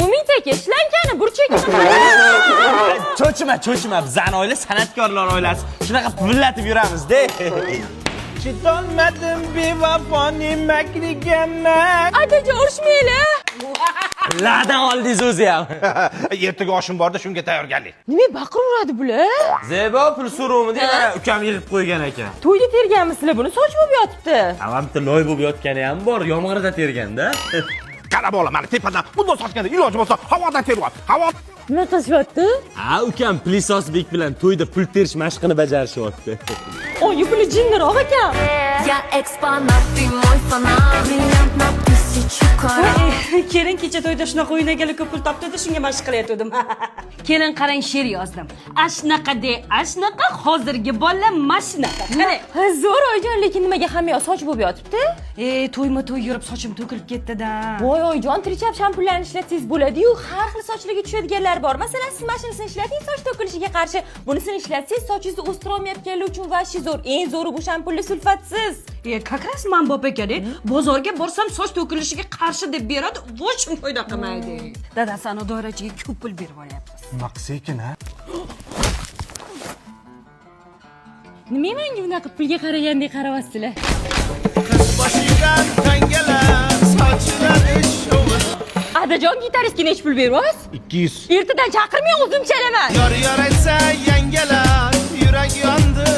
Umid aka, shlankani burchakni. Cho'chima, cho'chima, bizani oila san'atkorlar oilasi. Shunaqa pivillatib yuramiz-da. Chidolmadim bevafoni makriga man. Adajon, urushmanglar. Ladan oldingiz o'zi ham. Ertaga oshim borda, shunga tayyorgarlik. Nima baqiraveradi bular? Zebo pul so'rovmi deb mana ukam yig'ib qo'ygan ekan. To'yda terganmisizlar buni, soch bo'lib yotibdi. Ha, bitta loy bo'lib yotgani ham bor, yomg'irda terganda. Qara bola, mana tepadan bundan sochganda iloji bo'lsa havodan terib ol. Havo. Nima qilishyapti? Ha, ukam Plisosbek bilan to'yda pul terish mashqini bajarishyapti. Oyi, buni jinniroq ekan. Я экспонат, ты мой фанат. Бриллиант на тысячу карат. Kelin kecha to'yda shunaqa o'ynaganlar ko'p pul topdi, shunga mashq qilayotgandim. Kelin, qarang, she'r yozdim. Ashnaqa de, ashnaqa, hozirgi bola mashinaqa. Qarang. Ha, zo'r oyijon, lekin nimaga hamma yoq soch bo'lib yotibdi? E, to'yma to'y yurib sochim to'kilib ketdi-da. Voy oyijon, Trichap shampunlarni ishlatsangiz bo'ladi-yu, har xil sochlarga tushadiganlar bor. Masalan, siz mana shinisini ishlating soch to'kilishiga qarshi. Bunisini ishlatsangiz sochingizni o'stirolmayotganlar uchun вообще zo'r. Eng zo'ri bu shampunlar sulfatsiz. E, как раз man bop ekan, e. Bozorga borsam soch to'kilishiga qarshi deb beradi, vochim foyda qilmaydi. Dadasi ana doirachiga ko'p pul berib olyapmiz. Nima qilsa ekan, ha? Nima menga bunaqa pulga qaragandek qarayapsizlar? Boshidan tangalar sochiladi shovul. Adajon, gitaristga necha pul beryapsiz? 200. Ertadan chaqirmang, o'zim chalaman. Yor yor aytsa yangalar, yurak yondi.